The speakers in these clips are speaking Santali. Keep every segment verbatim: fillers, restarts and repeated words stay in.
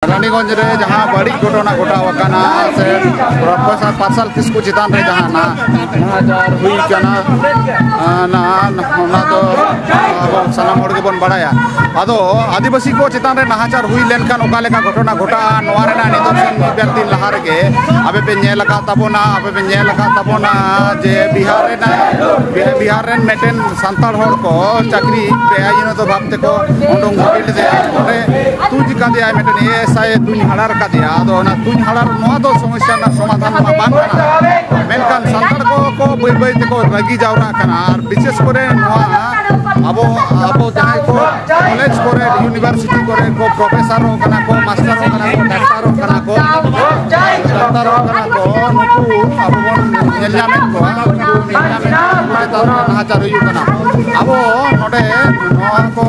ᱨᱟᱱᱤᱜᱚᱸᱡᱽ ᱨᱮ ᱡᱟᱦᱟᱸ ᱵᱟᱹᱲᱤᱡ ᱜᱷᱚᱴᱚᱱᱟ ᱜᱷᱚᱴᱟᱣ ᱟᱠᱟᱱᱟ ᱥᱮ ᱯᱨᱚᱯᱷᱮᱥᱚᱨ ᱯᱟᱨᱥᱟᱞ ᱠᱤᱥᱠᱩ ᱪᱮᱛᱟᱱ ᱨᱮ ᱡᱟᱦᱟᱸ ᱱᱟ-, ᱱᱟᱦᱟᱪᱟᱨ ᱦᱩᱭ ᱠᱟᱱᱟ, ᱟᱸ, ᱱᱟ-, ᱚᱱᱟ ᱫᱚ ᱟᱵᱚ ᱥᱟᱱᱟᱢ ᱦᱚᱲ ᱜᱮᱵᱚᱱ ᱵᱟᱲᱟᱭᱟ᱾ ᱟᱫᱚ ᱟᱹᱫᱤᱵᱟᱹᱥᱤ ᱠᱚ ᱪᱮᱛᱟᱱ ᱨᱮ ᱱᱟᱦᱟᱪᱟᱨ ᱦᱩᱭ ᱞᱮᱱᱠᱷᱟᱱ ᱚᱠᱟ ᱞᱮᱠᱟ ᱜᱷᱚᱴᱚᱱᱟ ᱜᱷᱚᱴᱟᱜᱼᱟ, ᱱᱚᱣᱟ ᱨᱮᱱᱟᱜ ᱱᱤᱫᱚᱨᱥᱚᱱ ᱢᱤᱫ ᱵᱟᱨ ᱫᱤᱱ ᱞᱟᱦᱟ ᱨᱮᱜᱮ ᱟᱯᱮ ᱯᱮ ᱧᱮᱞ ᱟᱠᱟᱫ ᱛᱟᱵᱚᱱᱟ, ᱟᱯᱮ ᱯᱮ ᱧᱮᱞ ᱟᱠᱟᱫ ᱛᱟᱵᱚᱱᱟ ᱡᱮ ᱵᱤᱦᱟᱨ ᱨᱮᱱᱟᱜ, ᱵᱤᱦᱟᱨ ᱨᱮᱱ ᱢᱤᱫᱴᱮᱱ ᱥᱟᱱᱛᱟᱲ ᱦᱚᱲ ᱠᱚ ᱪᱟᱹᱠᱨᱤ ᱵᱮᱟᱭᱤᱱ ᱫᱚ ᱵᱷᱟᱵᱽ ᱛᱮᱠᱚ ᱩᱰᱩᱝ ᱜᱤᱰᱤ ᱞᱮᱫᱮᱭᱟ᱾ ᱚᱸᱰᱮ ᱛᱩᱧ ᱠᱟᱫᱮᱭᱟᱭ ᱢᱤᱫᱴᱮᱱ ᱮ ᱮᱥ ᱟᱭ ᱮ ᱛᱩᱧ ᱦᱟᱲᱟᱨ ᱠᱟᱫᱮᱭᱟ᱾ ᱟᱫᱚ ᱚᱱᱟ ᱛᱩᱧ ᱦᱟᱲᱟᱨ ᱱᱚᱣᱟ ᱫᱚ ᱥᱚᱢᱚᱥᱥᱟ ᱨᱮᱱᱟᱜ ᱥᱚᱢᱟᱫᱷᱟᱱ ᱢᱟ ᱵᱟᱝ ᱠᱟᱱᱟ, ᱢᱮᱱᱠᱷᱟᱱ ᱥᱟᱱᱛᱟᱲ ᱠᱚ ᱠᱚ ᱵᱟᱹᱭ ᱵᱟᱹᱭ ᱛᱮᱠᱚ ᱨᱟᱹᱜᱤ ᱡᱟᱣᱨᱟᱜ ᱠᱟᱱᱟ᱾ ᱟᱨ ᱵᱤᱥᱮᱥ ᱠᱚᱨᱮ ᱱᱚᱣᱟ ᱟᱵᱚ, ᱟᱵᱚ ᱡᱟᱦᱟᱸᱭ ᱠᱚ ᱠᱚᱞᱮᱡᱽ ᱠᱚᱨᱮ, ᱤᱭᱩᱱᱤᱵᱷᱟᱨᱥᱤᱴᱤ ᱠᱚᱨᱮ ᱠᱚ ᱯᱨᱚᱯᱷᱮᱥᱟᱨᱚᱜ ᱠᱟᱱᱟ ᱠᱚ, ᱢᱟᱥᱴᱟᱨᱚᱜ ᱠᱟᱱᱟ ᱠᱚ, ᱰᱟᱠᱛᱟᱨᱚᱜ ᱠᱟᱱᱟ ᱠᱚ, ᱰᱟᱠᱛᱟᱨᱚᱜ ᱠᱟᱱᱟ ᱠᱚ, ᱱᱩᱠᱩ ᱟᱵᱚ ᱵᱚᱱ ᱧᱮᱞ ᱧᱟᱢᱮᱫ ᱠᱚᱣᱟ, ᱩᱱᱠᱩ ᱧᱮᱞ ᱧᱟᱢᱮᱫ ᱠᱚᱣᱟ, ᱩᱱᱠᱩ ᱪᱮᱛᱟᱱ ᱨᱮ ᱱᱟᱦᱟᱪᱟᱨ ᱦᱩᱭᱩᱜ ᱠᱟᱱᱟ᱾ ᱟᱵᱚ ᱱᱚᱰᱮ ᱱᱚᱣᱟ ᱠᱚ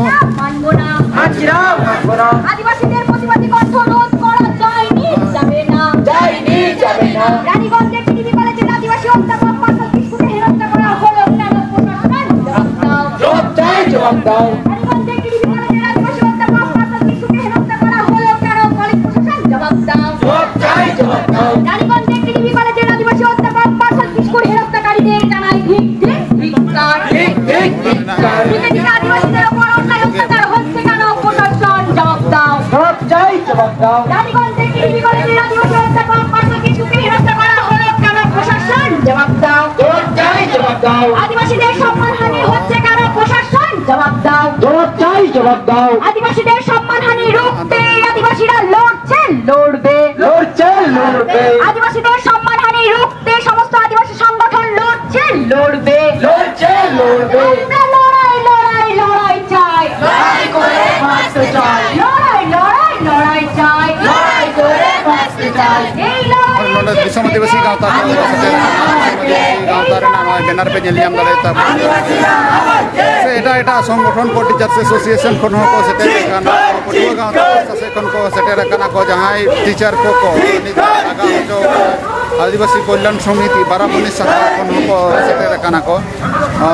ᱟᱹᱫᱤᱵᱟᱹᱥᱤ ᱫᱮᱨ প্রতিবাদী কণ্ঠ রোধ করা যায়নি, যাবে না। যায়নি, যাবে না। রানীগঞ্জে টিডিপি কলেজের আদিবাসী হত্যা মামলার বিস্কুটে হেনস্থা করা হলো কেন প্রশাসন? জবাব দাও। জবাব চাই, জবাব দাও। রানীগঞ্জে টিডিপি কলেজের আদিবাসী হত্যা মামলার বিস্কুটে হেনস্থা করা হলো কেন পুলিশ প্রশাসন? জবাব দাও। জবাব চাই, জবাব দাও। রানীগঞ্জে টিডিপি কলেজের আদিবাসী হত্যা মামলার বিস্কুট হেনস্থাকারীদের জানাই ধিক ধিক ধিক্কার। ধিক ধিক ধিক্কার। বিজেপি আদিবাসীদের উপর অন্যায় অত্যাচার হচ্ছে কেন প্রশাসন? জবাব দাও। জবাব চাই, জবাব দাও। রানীগঞ্জে টিডিপি কলেজের আদিবাসী হত্যা মামলার বিস্কুটে হেনস্থা করা হলো কেন প্রশাসন? জবাব দাও। জবাব চাই, জবাব দাও। আদিবাসীদের সম্মানহানি হচ্ছে কেন প্রশাসন? জবাব দাও। জবাব চাই, জবাব দাও। আদিবাসীদের সম্মানহানি রুখতে আদিবাসীরা লড়ছে, লড়বে। লড়ছে, লড়বে। আদিবাসীদের সম্মানহানি রুখতে সমস্ত আদিবাসী সংগঠন লড়ছে, লড়বে। লড়ছে, লড়বে। আমরা লড়াই, লড়াই, লড়াই চাই। লড়াই করে বাঁচতে চাই। লড়াই, লড়াই, লড়াই চাই। লড়াই করে বাঁচতে চাই। এই লড়াই ᱱᱚᱰᱮ ᱫᱤᱥᱚᱢ ᱟᱹᱫᱤᱵᱟᱹᱥᱤ ᱜᱟᱶᱛᱟ ᱠᱚ ᱥᱮᱴᱮᱨ ᱟᱠᱟᱱᱟ᱾ ᱫᱤᱥᱚᱢ ᱟᱹᱫᱤᱵᱟᱹᱥᱤ ᱜᱟᱶᱛᱟ ᱨᱮᱱᱟᱜ ᱱᱚᱜᱼᱚᱭ ᱵᱮᱱᱟᱨ ᱯᱮ ᱧᱮᱞ ᱧᱟᱢ ᱫᱟᱲᱮᱭᱟᱜ ᱛᱟᱵᱚᱱᱟ᱾ ᱥᱮ ᱮᱴᱟᱜ ᱮᱴᱟᱜ ᱥᱚᱝᱜᱚᱴᱷᱚᱱ ᱠᱚ, ᱴᱤᱪᱟᱨᱥ ᱮᱥᱳᱥᱤᱭᱮᱥᱚᱱ ᱠᱷᱚᱱ ᱦᱚᱸᱠᱚ ᱥᱮᱴᱮᱨ ᱟᱠᱟᱱᱟ, ᱯᱟᱹᱴᱷᱩᱣᱟᱹ ᱜᱟᱶᱛᱟ ᱯᱟᱦᱴᱟ ᱥᱮᱫ ᱠᱷᱚᱱ ᱠᱚ ᱥᱮᱴᱮᱨ ᱟᱠᱟᱱᱟ ᱠᱚ, ᱡᱟᱦᱟᱸᱭ ᱴᱤᱪᱟᱨ ᱠᱚᱠᱚ ᱱᱤᱛ ᱞᱟᱜᱟᱣ ᱦᱚᱪᱚ ᱟᱠᱟᱱᱟ᱾ ᱟᱹᱫᱤᱵᱟᱹᱥᱤ ᱠᱚᱞᱭᱟᱱ ᱥᱚᱢᱤᱛᱤ ᱵᱟᱨᱟᱢᱩᱱᱤ ᱥᱟᱦᱟᱨ ᱠᱷᱚᱱ ᱦᱚᱸᱠᱚ ᱥᱮᱴᱮᱨ ᱟᱠᱟᱱᱟ ᱠᱚ᱾ ᱚ,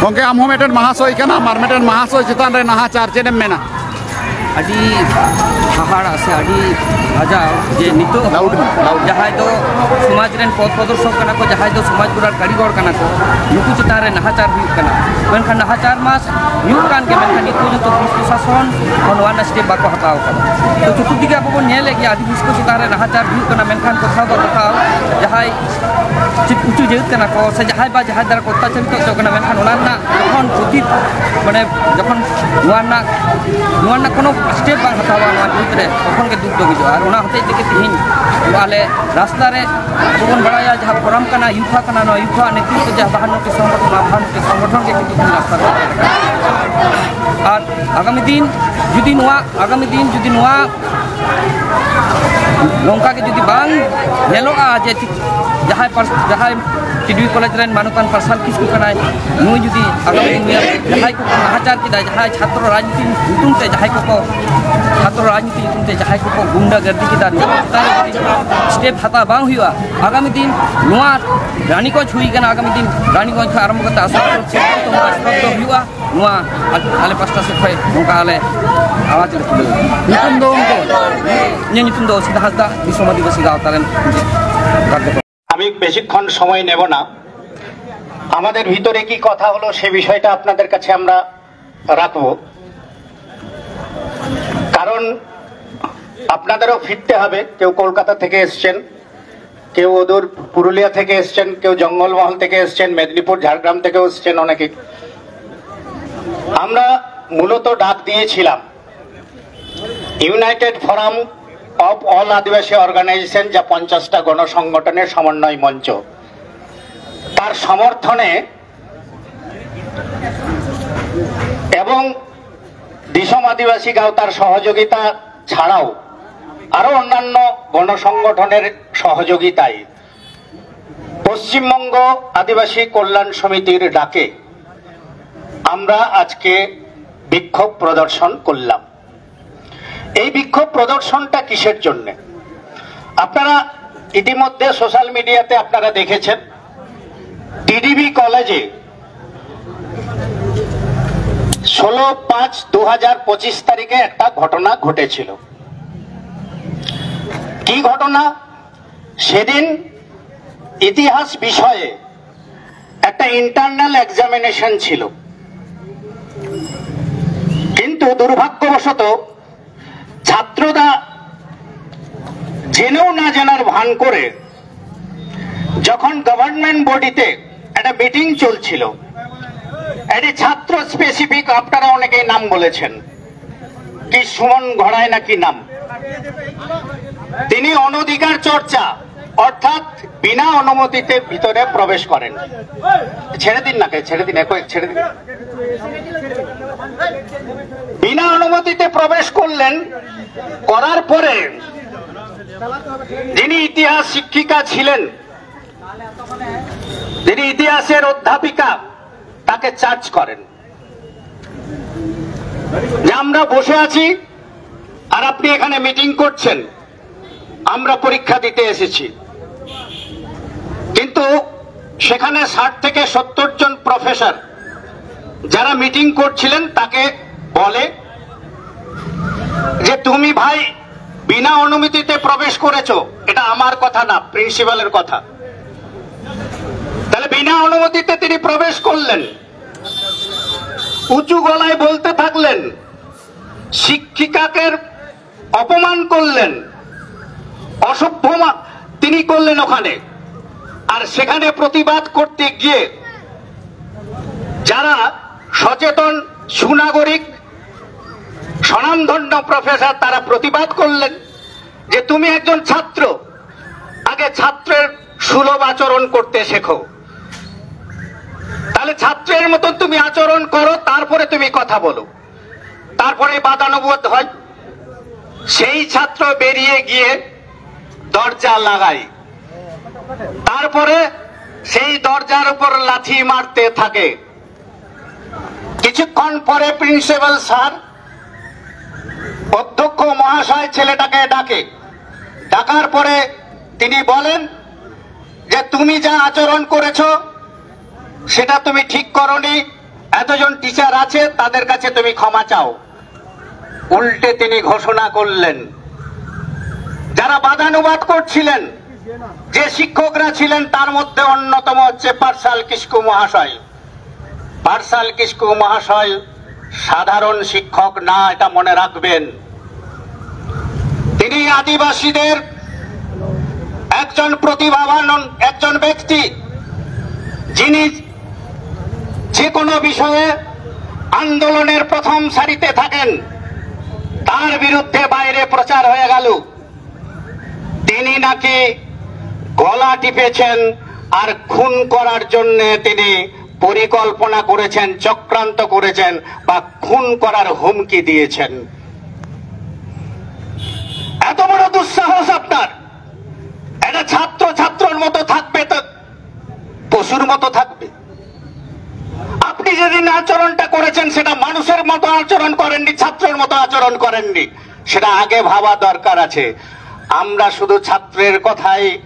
ᱜᱚᱢᱠᱮ, ᱟᱢ ᱦᱚᱸ ᱢᱤᱫᱴᱮᱱ ᱢᱟᱦᱟᱥᱚᱭ ᱠᱟᱱᱟᱢ ᱟᱨ ᱢᱤᱫᱴᱮᱱ ᱢᱟᱦᱟᱥᱚᱭ ᱪᱮᱛᱟᱱ ᱨᱮ ᱱᱟᱦᱟᱪᱟᱨ, ᱪᱮᱫ ᱮᱢ ᱢᱮᱱᱟ? ᱟᱹᱰᱤ ᱦᱟᱦᱟᱲᱟᱜ ᱥᱮ ᱟᱹᱰᱤ ᱞᱟᱡᱟᱣ ᱡᱮ ᱱᱤᱛᱚᱜ ᱦᱚᱸ ᱡᱟᱦᱟᱸᱭ ᱫᱚ ᱥᱚᱢᱟᱡᱽ ᱨᱮᱱ ᱯᱚᱫᱽ ᱯᱨᱚᱫᱚᱨᱥᱚᱠ ᱠᱟᱱᱟ ᱠᱚ, ᱡᱟᱦᱟᱸᱭ ᱫᱚ ᱥᱚᱢᱟᱡᱽ ᱜᱚᱲᱟᱨ ᱠᱟᱹᱨᱤᱜᱚᱨ ᱠᱟᱱᱟ ᱠᱚ, ᱱᱩᱠᱩ ᱪᱮᱛᱟᱱ ᱨᱮ ᱱᱟᱦᱟᱪᱟᱨ ᱦᱩᱭᱩᱜ ᱠᱟᱱᱟ᱾ ᱢᱮᱱᱠᱷᱟᱱ ᱱᱟᱦᱟᱪᱟᱨ ᱢᱟ ᱦᱩᱭᱩᱜ ᱠᱟᱱ ᱜᱮ, ᱢᱮᱱᱠᱷᱟᱱ ᱱᱤᱛ ᱯᱚᱨᱡᱚᱱᱛᱚ ᱯᱩᱞᱤᱥ ᱯᱨᱚᱥᱟᱥᱚᱱ ᱦᱚᱸ ᱱᱚᱣᱟ ᱨᱮᱱᱟᱜ ᱥᱴᱮᱯ ᱵᱟᱠᱚ ᱦᱟᱛᱟᱣ ᱟᱠᱟᱫᱟ᱾ ᱛᱚ, ᱪᱚᱛᱩᱨᱫᱤᱠᱮ ᱟᱵᱚ ᱵᱚᱱ ᱧᱮᱞᱮᱫ ᱜᱮᱭᱟ, ᱟᱹᱫᱤᱵᱟᱹᱥᱤ ᱠᱚ ᱪᱮᱛᱟᱱ ᱨᱮ ᱱᱟᱦᱟᱪᱟᱨ ᱦᱩᱭᱩᱜ ᱠᱟᱱᱟ, ᱢᱮᱱᱠᱷᱟᱱ ᱠᱚᱛᱷᱟᱣ ᱵᱟ ᱠᱚᱛᱷᱟᱣ ᱡᱟᱦᱟᱸᱭ ᱪᱮᱫ ᱩᱪᱩ ᱡᱟᱹᱛ ᱠᱟᱱᱟ ᱠᱚ ᱥᱮ ᱡᱟᱦᱟᱸᱭ ᱵᱟ ᱡᱟᱦᱟᱸᱭ ᱫᱟᱨᱟ ᱠᱚ ᱚᱛᱛᱟᱪᱟᱨᱤᱛ ᱦᱚᱪᱚᱜ ᱠᱟᱱᱟ, ᱢᱮᱱᱠᱷᱟᱱ ᱚᱱᱟ ᱨᱮᱱᱟᱜ ᱡᱚᱠᱷᱚᱱ ᱚᱛᱤᱛ, ᱢᱟᱱᱮ ᱡᱚᱠᱷᱚᱱ ᱱᱚᱣᱟ ᱨᱮᱱᱟᱜ ᱱᱚᱣᱟ ᱨᱮᱱᱟᱜ ᱠᱳᱱᱳ ᱥᱴᱮᱯ ᱵᱟᱝ ᱦᱟᱛᱟᱣᱟ ᱱᱚᱣᱟ ᱵᱤᱨᱩᱫᱽ ᱨᱮ, ᱛᱚᱠᱷᱚᱱ ᱜᱮ ᱫᱩᱠ ᱫᱚ ᱵᱩᱡᱷᱟᱹᱜᱼᱟ᱾ ᱟᱨ ᱚᱱᱟ ᱦᱚᱛᱮᱡ ᱛᱮᱜᱮ ᱛᱮᱦᱮᱧ ᱟᱞᱮ ᱨᱟᱥᱛᱟ ᱨᱮ, ᱟᱵᱚ ᱵᱚᱱ ᱵᱟᱲᱟᱭᱟ ᱡᱟᱦᱟᱸ ᱯᱷᱳᱨᱟᱢ ᱠᱟᱱᱟ, ᱭᱩᱛᱷᱟ ᱠᱟᱱᱟ, ᱱᱚᱣᱟ ᱭᱩᱛᱷᱟ ᱱᱮᱛᱨᱤᱛᱵ ᱛᱮ ᱡᱟᱦᱟᱸ ᱵᱟᱦᱟᱱᱱᱚ ᱴᱤ ᱥᱚᱝᱜᱚᱴᱷᱚᱱ, ᱱᱚᱣᱟ ᱵᱟᱦᱟᱱᱱᱚ ᱴᱤ ᱥᱚᱝᱜᱚᱴᱷᱚᱱ ᱜᱮ ᱠᱤᱱᱛᱩ ᱛᱮᱦᱮᱧ ᱨᱟᱥᱛᱟ ᱨᱮ ᱟᱨ ᱟᱜᱟᱢᱤ ᱫᱤᱱ ᱡᱩᱫᱤ ᱱᱚᱣᱟ ᱟᱜᱟᱢᱤ ᱫᱤᱱ ᱡᱩᱫᱤ ᱱᱚᱣᱟ ᱱᱚᱝᱠᱟ ᱜᱮ ᱡᱩᱫᱤ ᱵᱟᱝ ᱧᱮᱞᱚᱜᱼᱟ ᱡᱮ ᱴᱷᱤᱠ ᱡᱟᱦᱟᱸᱭ ᱯᱟᱨᱥ- ᱡᱟᱦᱟᱸᱭ ᱴᱤᱰᱤᱭᱩ ᱠᱚᱞᱮᱡᱽ ᱨᱮᱱ ᱢᱟᱱᱚᱛᱟᱱ ᱯᱟᱨᱥᱟᱞ ᱠᱤᱥᱠᱩ ᱠᱟᱱᱟᱭ, ᱱᱩᱭ ᱡᱩᱫᱤ ᱟᱜᱟᱢᱤ ᱫᱤᱱ ᱨᱮ ᱡᱟᱦᱟᱸᱭ ᱠᱚᱠᱚ ᱱᱟᱦᱟᱪᱟᱨ ᱠᱮᱫᱟ, ᱡᱟᱦᱟᱸᱭ ᱪᱷᱟᱛᱨᱚ ᱨᱟᱡᱽᱱᱤᱛᱤ ᱧᱩᱛᱩᱢ ᱛᱮ ᱡᱟᱦᱟᱸᱭ ᱠᱚᱠᱚ ᱪᱷᱟᱛᱨᱚ ᱨᱟᱡᱽᱱᱤᱛᱤ ᱧᱩᱛᱩᱢ ᱛᱮ ᱡᱟᱦᱟᱸᱭ ᱠᱚᱠᱚ ᱜᱩᱱᱰᱟ ᱜᱟᱨᱫᱤ ᱠᱮᱫᱟ, ᱱᱩᱠᱩ ᱪᱮᱛᱟᱱ ᱨᱮ ᱡᱩᱫᱤ ᱥᱴᱮᱯ ᱦᱟᱛᱟᱣ ᱵᱟᱝ ᱦᱩᱭᱩᱜᱼᱟ, ᱟᱜᱟᱢᱤ ᱫᱤᱱ ᱱᱚᱣᱟ ᱨᱟᱱᱤᱜᱚᱸᱡᱽ ᱦᱩᱭ ᱠᱟᱱᱟ, ᱟᱜᱟᱢᱤ ᱫᱤᱱ ᱨᱟᱱᱤᱜᱚᱸᱡᱽ ᱠᱷᱚᱱ ᱟᱨᱟᱢᱵᱷᱚ ᱠᱟᱛᱮ ᱟᱥᱟᱱᱥᱳᱞ ᱥᱤᱞᱫᱟᱹ ᱛᱚᱢᱟ ᱥᱴᱚᱯ ᱫᱚ ᱦᱩᱭᱩᱜᱼᱟ᱾ ᱱᱚᱣᱟ ᱟᱞᱮ ᱯᱟᱥᱴᱟ ᱥᱮᱫ ᱠᱷᱚᱱ ᱱᱚᱝᱠᱟ ᱟᱞᱮ ᱟᱣᱟᱡᱽ ᱞᱮ ᱛᱩᱞᱟᱹᱣ ᱮᱫᱟ᱾ ᱧᱩᱛᱩᱢ ᱫᱚ ᱜᱚᱢᱠᱮ? ᱤᱧᱟᱹᱜ ᱧᱩᱛᱩᱢ ᱫᱚ ᱚᱥᱤᱛ ᱦᱟᱸᱥᱫᱟ, ᱫᱤᱥᱚᱢ ᱟᱹᱫᱤᱵᱟᱹᱥᱤ ᱜᱟᱶᱛᱟ ᱨᱮᱱ ᱠᱟᱨᱡᱚᱠᱚᱨᱛᱟ᱾ আমি বেশিক্ষণ সময় নেব না। আমাদের ভিতরে কি কথা হলো সে বিষয়টা আপনাদের কাছে আমরা রাখব, কারণ আপনাদেরও ফিরতে হবে। কেউ কলকাতা থেকে এসছেন, কেউ অদূর পুরুলিয়া থেকে এসছেন, কেউ জঙ্গলমহল থেকে এসছেন, মেদিনীপুর ঝাড়গ্রাম থেকেও এসছেন অনেকে। আমরা মূলত ডাক দিয়েছিলাম United Forum of All Adivasi Organisation, যা পঞ্চাশটা গণসংগঠনের সমন্বয় মঞ্চ, তার সমর্থনে এবং দিসম আদিবাসী গাঁওতার সহযোগিতা ছাড়াও আরো অন্যান্য গণসংগঠনের সহযোগিতায় পশ্চিমবঙ্গ আদিবাসী কল্যাণ সমিতির ডাকে আমরা আজকে বিক্ষোভ প্রদর্শন করলাম। এই বিক্ষোভ প্রদর্শনটা কিসের জন্য? আপনারা ইতিমধ্যে সোশ্যাল মিডিয়াতে আপনারা দেখেছেন, টিডিবি কলেজে ষোলো পাঁচ দু হাজার পঁচিশ তারিখে একটা ঘটনা ঘটেছিল। কি ঘটনা? সেদিন ইতিহাস বিষয়ে একটা ইন্টারনাল এক্সামিনেশন ছিল, কিন্তু দুর্ভাগ্যবশত ছাত্ররা জেনেও না জানার ভান করে যখন গভর্নমেন্ট বডিতে একটা মিটিং চলছিল, এটি ছাত্র স্পেসিফিক, আপনারা অনেকেই নাম বলেছেন, কি সুমন ঘড়াই নাকি নাম, তিনি অনধিকার চর্চা অর্থাৎ বিনা অনুমতিতে ভিতরে প্রবেশ করেন। ছেড়ে দিন নাকি, ছেড়ে দিন, একটু ছেড়ে দিন। বিনা অনুমতিতে প্রবেশ করলেন। করার পরে যিনি ইতিহাস শিক্ষিকা ছিলেন, যিনি ইতিহাসের অধ্যাপিকা, তাকে চার্জ করেন যে আমরা বসে আছি আর আপনি এখানে মিটিং করছেন, আমরা পরীক্ষা দিতে এসেছি। কিন্তু সেখানে ষাট থেকে সত্তর জন প্রফেসর যারা মিটিং করছিলেন তাকে বলে যে, "তুমি ভাই বিনা অনুমতিতে প্রবেশ করেছো।" এটা আমার কথা না, প্রিন্সিপালের কথা। তাহলে বিনা অনুমতিতে তিনি প্রবেশ করলেন, উঁচু গলায় বলতে থাকলেন, শিক্ষিকাকে অপমান করলেন, অসভ্য মা-, তিনি করলেন ওখানে। আর সেখানে প্রতিবাদ করতে গিয়ে যারা সচেতন সুনাগরিক স্বনামধন্য প্রফেসর, তারা প্রতিবাদ করলেন যে, "তুমি একজন ছাত্র, আগে ছাত্রের সুলভ আচরণ করতে শেখো, তাহলে ছাত্রের মতন তুমি আচরণ করো, তারপরে তুমি কথা বলো।" তারপরে বাদানুবাদ হয়, সেই ছাত্র বেরিয়ে গিয়ে দরজা লাগায়, তারপরে সেই দরজার উপর লাথি মারতে থাকে। কিছুক্ষণ পরে প্রিন্সিপাল স্যার, অধ্যক্ষ মহাশয় ছেলেটাকে ডাকে। ডাকার পরে তিনি বলেন যে, "তুমি যা আচরণ করেছো সেটা তুমি ঠিক করনি, এতজন টিচার আছে, তাদের কাছে তুমি ক্ষমা চাও। উল্টে তিনি ঘোষণা করলেন, যারা বাদানুবাদ করছিলেন, যে শিক্ষকরা ছিলেন, তার মধ্যে অন্যতম হচ্ছে পার্সাল কিস্কু মহাশয়। পার্সাল কিস্কু মহাশয় সাধারণ শিক্ষক না, এটা মনে রাখবেন। তিনি আদিবাসীদের একজন প্রতিভাবান, একজন ব্যক্তি, যিনি যে কোনো বিষয়ে আন্দোলনের প্রথম সারিতে থাকেন। তার বিরুদ্ধে বাইরে প্রচার হয়ে গেল, তিনি নাকি গলা টিপেছেন আর খুন করার জন্য তিনি পরিকল্পনা করেছেন, চক্রান্ত করেছেন বা খুন করার হুমকি দিয়েছেন। এত বড় দুঃসাহস আপনার! এটা ছাত্র ছাত্রর মতো থাকবে তো পশুর মতো থাকবে? আপনি যেদিন আচরণটা করেছেন, সেটা মানুষের মতো আচরণ করেননি, ছাত্রের মতো আচরণ করেননি, সেটা আগে ভাবা দরকার আছে। আমরা শুধু ছাত্রের কথাই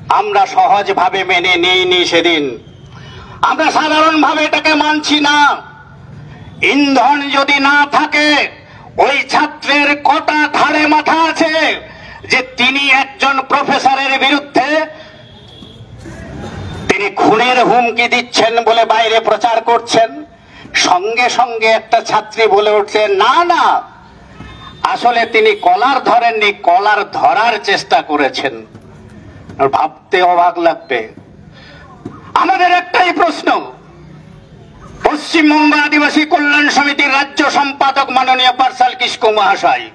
আমরা সহজভাবে মেনে নিইনি সেদিন, আমরা সাধারণভাবে এটাকে মানছি না। ইন্ধন যদি না থাকে, ওই ছাত্রের কটা ধারে মাথা আছে যে তিনি একজন প্রফেসরের বিরুদ্ধে তিনি খুনের হুমকি দিচ্ছেন বলে বাইরে প্রচার করছেন? সঙ্গে সঙ্গে একটা ছাত্রী বলে উঠছে, "না, না, আসলে তিনি কলার ধরেননি, কলার ধরার চেষ্টা করেছেন।" ভাবতে অবাক লাগবে। আমাদের একটাই প্রশ্ন, পশ্চিমবঙ্গ আদিবাসী কল্যাণ সমিতির রাজ্য সম্পাদক মাননীয় পার্সাল কিস্কু মহাশয়,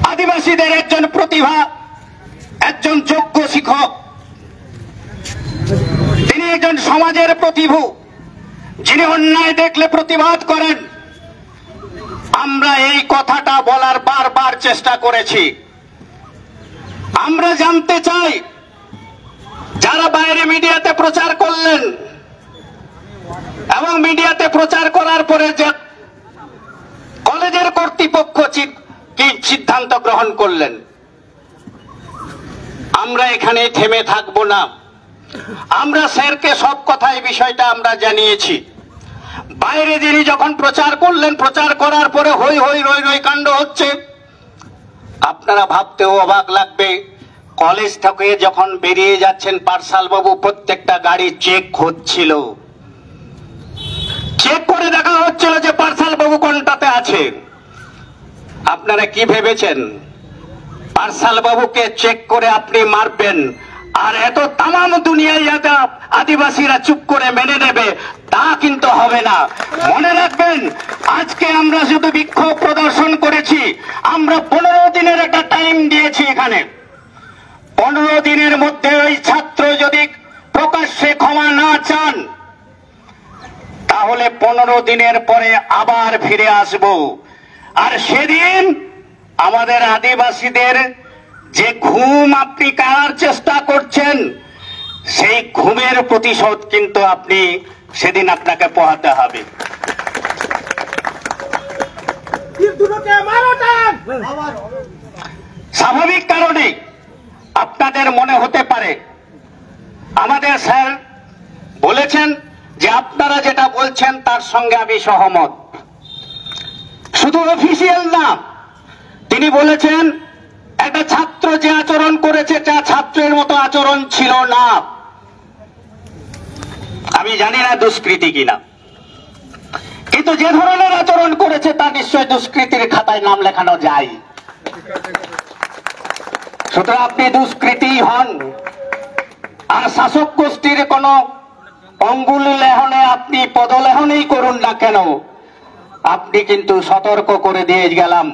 আদিবাসীদের একজন প্রতিভা, একজন যোগ্য শিক্ষক, তিনি একজন সমাজের প্রতিভু, যিনি অন্যায় দেখলে প্রতিবাদ করেন। আমরা এই কথাটা বলার বারবার চেষ্টা করেছি। আমরা জানতে চাই, যারা বাইরে মিডিয়াতে প্রচার করলেন এবং মিডিয়াতে প্রচার করার পরে যে কলেজের কর্তৃপক্ষ চি-, কি সিদ্ধান্ত গ্রহণ করলেন, আমরা এখানে থেমে থাকব না। আমরা স্যারকে সব কথা, এই বিষয়টা আমরা জানিয়েছি। বাইরে যিনি যখন প্রচার করলেন, প্রচার করার পরে হই হই রই রই কাণ্ড হচ্ছে। আপনারা ভাবতেও অবাক লাগবে, কলেজ থেকে যখন বেরিয়ে যাচ্ছেন, পার্সাল বাবু প্রত্যেকটা গাড়ি চেক হচ্ছিল, চেক করে দেখা হচ্ছিল যে পার্সাল বাবু কোনটাতে আছে। আপনারা কি ভেবেছেন, পার্সাল বাবুকে চেক করে আপনি মারবেন আর এত তামাম দুনিয়ায় যাতে আদিবাসীরা চুপ করে মেনে নেবে? তা কিন্তু হবে না। মনে রাখবেন, আজকে আমরা শুধু বিক্ষোভ প্রদর্শন করেছি, আমরা পনেরো দিনের একটা টাইম দিয়েছি এখানে। পনেরো দিনের মধ্যে ওই ছাত্র যদি প্রকাশ্যে ক্ষমা না চান, তাহলে পনেরো দিনের পরে আবার ফিরে আসব। আর সেদিন আমাদের আদিবাসীদের যে ঘুম আপনি কাড়ার চেষ্টা করছেন, সেই ঘুমের প্রতিশোধ কিন্তু আপনি সেদিন আপনাকে পোহাতে হবে। স্বাভাবিক কারণে আপনাদের মনে হতে পারে, আমাদের স্যার বলেছেন যে আপনারা যেটা বলছেন তার সঙ্গে আমি সহমত। শুধু অফিসিয়াল না, তিনি বলেছেন একটা ছাত্র যে আচরণ করেছে, যা ছাত্রের মতো আচরণ ছিল না। আমি জানি না দুষ্কৃতী কিনা, কিন্তু যে ধরনের আচরণ করেছে তা নিশ্চয় দুষ্কৃতীর খাতায় নাম লেখানো যায়। সুতরাং আপনি দুষ্কৃতী হন আর শাসক গোষ্ঠীর কোনো অঙ্গুলি লেহনে আপনি পদলেহনেই করুন না কেন, আপনি কিন্তু সতর্ক করে দিয়ে গেলাম।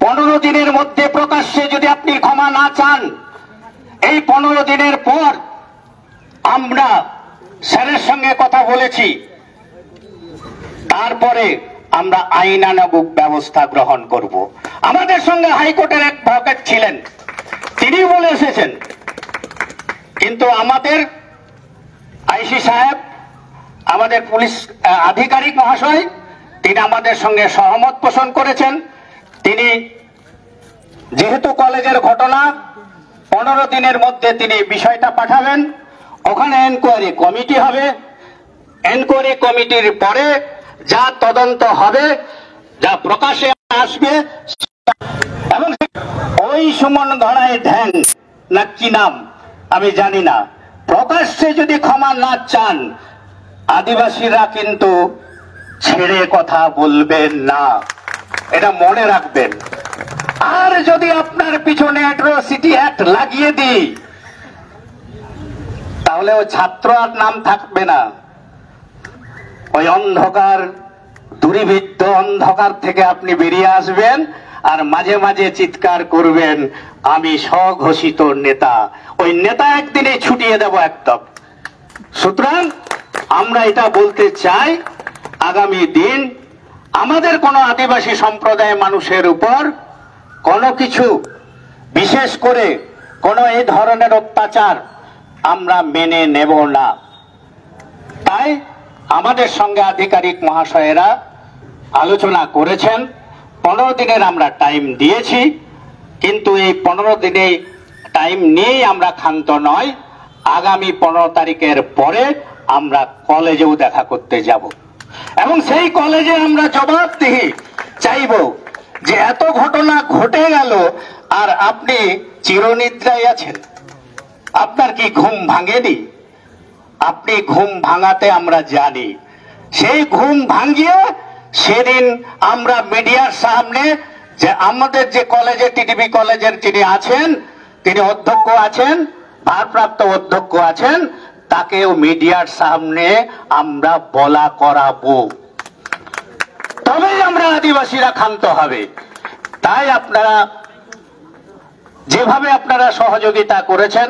পনেরো দিনের মধ্যে প্রকাশ্যে যদি আপনি ক্ষমা না চান, এই পনেরো দিনের পর আমরা স্যারের সঙ্গে কথা বলেছি, তারপরে আমরা আইনানুগ ব্যবস্থা গ্রহণ করব। আমাদের সঙ্গে হাইকোর্টের এক অ্যাডভোকেট ছিলেন, তিনিও বলে এসেছেন, কিন্তু আমাদের আইসি সাহেব, আমাদের পুলিশ আহ, আধিকারিক মহাশয়, তিনি আমাদের সঙ্গে সহমত পোষণ করেছেন। তিনি যেহেতু কলেজের ঘটনা, পনেরো দিনের মধ্যে তিনি বিষয়টা পাঠাবেন। ওখানে এনকোয়ারি কমিটি হবে। এনকোয়ারি কমিটির পরে যা তদন্ত হবে, যা প্রকাশে আসবে, এবং ওই সুমন ঘড়াই ঢ্যাং না কি নাম আমি জানি না, প্রকাশ্যে যদি ক্ষমা না চান, আদিবাসীরা কিন্তু ছেড়ে কথা বলবেন না, এটা মনে রাখবেন। আর যদি আপনার পিছনে অ্যাট্রোসিটি অ্যাক্ট লাগিয়ে দিই, তাহলে ওই ছাত্র আর নাম থাকবে না। ওই অন্ধকার, দুর্বৃত্ত অন্ধকার থেকে আপনি বেরিয়ে আসবেন, আর মাঝে মাঝে চিৎকার করবেন, "আমি স্বঘোষিত নেতা।" ওই নেতা একদিনে ছুটিয়ে দেব একদম। সুতরাং আমরা এটা বলতে চাই, আগামী দিন আমাদের কোনো আদিবাসী সম্প্রদায়ের মানুষের উপর কোনো কিছু, বিশেষ করে কোনো এই ধরনের অত্যাচার আমরা মেনে নেব না। তাই আমাদের সঙ্গে আধিকারিক মহাশয়েরা আলোচনা করেছেন, পনেরো দিনের আমরা টাইম দিয়েছি, কিন্তু এই পনেরো দিনে টাইম নিয়েই আমরা ক্ষান্ত নয়। আগামী পনেরো তারিখের পরে আমরা কলেজেও দেখা করতে যাব এবং সেই কলেজে আমরা জবাবদিহি চাইব যে এত ঘটনা ঘটে গেল আর আপনি চিরনিদ্রায় আছেন, আপনার কি ঘুম ভাঙেনি? আপনি ঘুম ভাঙাতে আমরা জানি। সেই ঘুম ভাঙিয়ে সেদিন আমরা মিডিয়ার সামনে, যে আমাদের যে কলেজে, টিটিবি কলেজের যিনি আছেন, তিনি অধ্যক্ষ আছেন, ভারপ্রাপ্ত অধ্যক্ষ আছেন, তাকেও মিডিয়ার সামনে আমরা বলা করাবো, তবেই আমরা আদিবাসীরা ক্ষান্ত হবে। তাই আপনারা যেভাবে আপনারা সহযোগিতা করেছেন,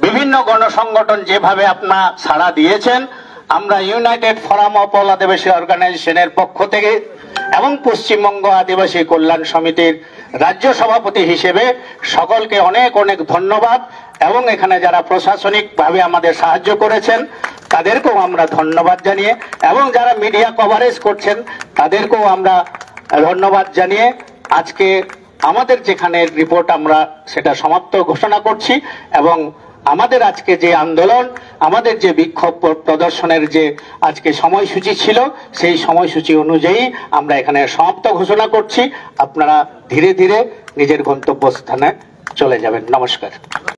বিভিন্ন গণসংগঠন যেভাবে আপনারা সাড়া দিয়েছেন, আমরা ইউনাইটেড ফোরাম অফ অল আদিবাসী অর্গানাইজেশনের পক্ষ থেকে এবং পশ্চিমবঙ্গ আদিবাসী কল্যাণ সমিতির রাজ্য সভাপতি হিসেবে সকলকে অনেক অনেক ধন্যবাদ। এবং এখানে যারা প্রশাসনিকভাবে আমাদের সাহায্য করেছেন, তাদেরকেও আমরা ধন্যবাদ জানিয়ে, এবং যারা মিডিয়া কভারেজ করছেন, তাদেরকেও আমরা ধন্যবাদ জানিয়ে আজকে আমাদের যেখানে রিপোর্ট, আমরা সেটা সমাপ্ত ঘোষণা করছি এবং আমাদের আজকে যে আন্দোলন, আমাদের যে বিক্ষোভ প্র- প্রদর্শনের যে আজকে সময়সূচি ছিল, সেই সময়সূচি অনুযায়ী আমরা এখানে সমাপ্ত ঘোষণা করছি। আপনারা ধীরে ধীরে নিজের গন্তব্যস্থানে চলে যাবেন। নমস্কার।